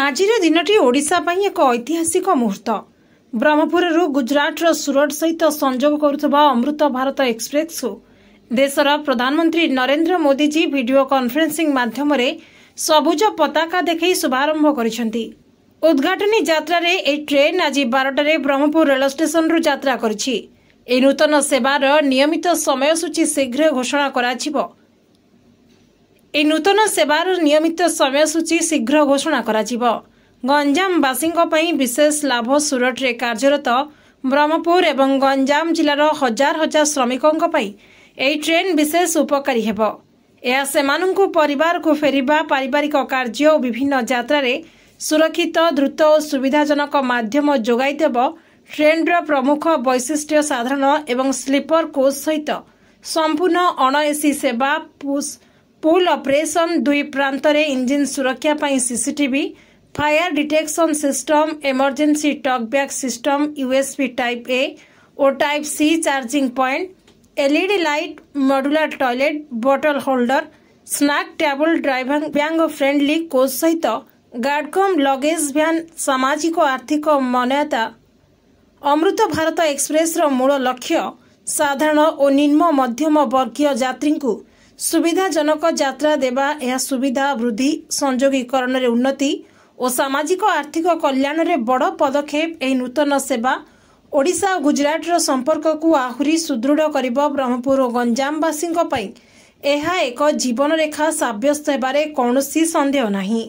ଆଜିର ଦିନଟି ଓଡ଼ିଶା ପାଇଁ ଏକ ଐତିହାସିକ ମୁହୂର୍ତ୍ତ। ବ୍ରହ୍ମପୁରରୁ ଗୁଜରାଟର ସୁରଟ ସହିତ ସଂଯୋଗ କରୁଥିବା ଅମୃତ ଭାରତ ଏକ୍ସପ୍ରେସକୁ ଦେଶର ପ୍ରଧାନମନ୍ତ୍ରୀ ନରେନ୍ଦ୍ର ମୋଦିଜୀ ଭିଡିଓ କନଫରେନ୍ସିଂ ମାଧ୍ୟମରେ ସବୁଜ ପତାକା ଦେଖାଇ ଶୁଭାରମ୍ଭ କରିଛନ୍ତି। ଉଦ୍ଘାଟନୀ ଯାତ୍ରାରେ ଏହି ଟ୍ରେନ୍ ଆଜି 12ଟାରେ ବ୍ରହ୍ମପୁର ରେଳ ଷ୍ଟେସନରୁ ଯାତ୍ରା କରିଛି। ଏହି ନୂତନ ସେବାର ନିୟମିତ ସମୟସୂଚୀ ଶୀଘ୍ର ଘୋଷଣା କରାଯିବ। ଏହି ନୂତନ ସେବାର ନିୟମିତ ସମୟସୂଚୀ ଶୀଘ୍ର ଘୋଷଣା କରାଯିବ। ଗଞ୍ଜାମବାସୀଙ୍କ ପାଇଁ ବିଶେଷ ଲାଭ। ସୁରଟରେ କାର୍ଯ୍ୟରତ ବ୍ରହ୍ମପୁର ଏବଂ ଗଞ୍ଜାମ ଜିଲ୍ଲାର ହଜାର ହଜାର ଶ୍ରମିକଙ୍କ ପାଇଁ ଏହି ଟ୍ରେନ୍ ବିଶେଷ ଉପକାରୀ ହେବ। ଏହା ସେମାନଙ୍କୁ ପରିବାରକୁ ଫେରିବା, ପାରିବାରିକ କାର୍ଯ୍ୟ ଓ ବିଭିନ୍ନ ଯାତ୍ରାରେ ସୁରକ୍ଷିତ, ଦ୍ରୁତ ଓ ସୁବିଧାଜନକ ମାଧ୍ୟମ ଯୋଗାଇ ଦେବ। ଟ୍ରେନ୍ର ପ୍ରମୁଖ ବୈଶିଷ୍ଟ୍ୟ ସାଧାରଣ ଏବଂ ସ୍ଲିପର କୋଚ୍ ସହିତ ସମ୍ପୂର୍ଣ୍ଣ ଅଣ ଏସି ସେବା, ପୁଲ୍ ଅପରେସନ୍, ଦୁଇ ପ୍ରାନ୍ତରେ ଇଞ୍ଜିନ୍ ସୁରକ୍ଷା ପାଇଁ CCTV, fire detection system, emergency talkback system, USB type A O type C charging point, LED light, modular toilet, bottle holder, snack table, driving bag friendly coach ସହିତ guard କମ୍ luggage van. ସାମାଜିକ ଆର୍ଥିକ ମାନ୍ୟତା। ଅମୃତ ଭାରତ ଏକ୍ସପ୍ରେସର ମୂଳ ଲକ୍ଷ୍ୟ ସାଧାରଣ ଓ ନିମ୍ନ ମଧ୍ୟମ ବର୍ଗୀୟ ଯାତ୍ରୀଙ୍କୁ ସୁବିଧାଜନକ ଯାତ୍ରା ଦେବା। ଏହା ସୁବିଧା ବୃଦ୍ଧି, ସଂଯୋଗୀକରଣରେ ଉନ୍ନତି ଓ ସାମାଜିକ ଆର୍ଥିକ କଲ୍ୟାଣରେ ବଡ଼ ପଦକ୍ଷେପ। ଏହି ନୂତନ ସେବା ଓଡ଼ିଶା ଓ ଗୁଜରାଟର ସମ୍ପର୍କକୁ ଆହୁରି ସୁଦୃଢ଼ କରିବ। ବ୍ରହ୍ମପୁର ଓ ଗଞ୍ଜାମବାସୀଙ୍କ ପାଇଁ ଏହା ଏକ ଜୀବନରେଖା ସାବ୍ୟସ୍ତ ହେବାରେ କୌଣସି ସନ୍ଦେହ ନାହିଁ।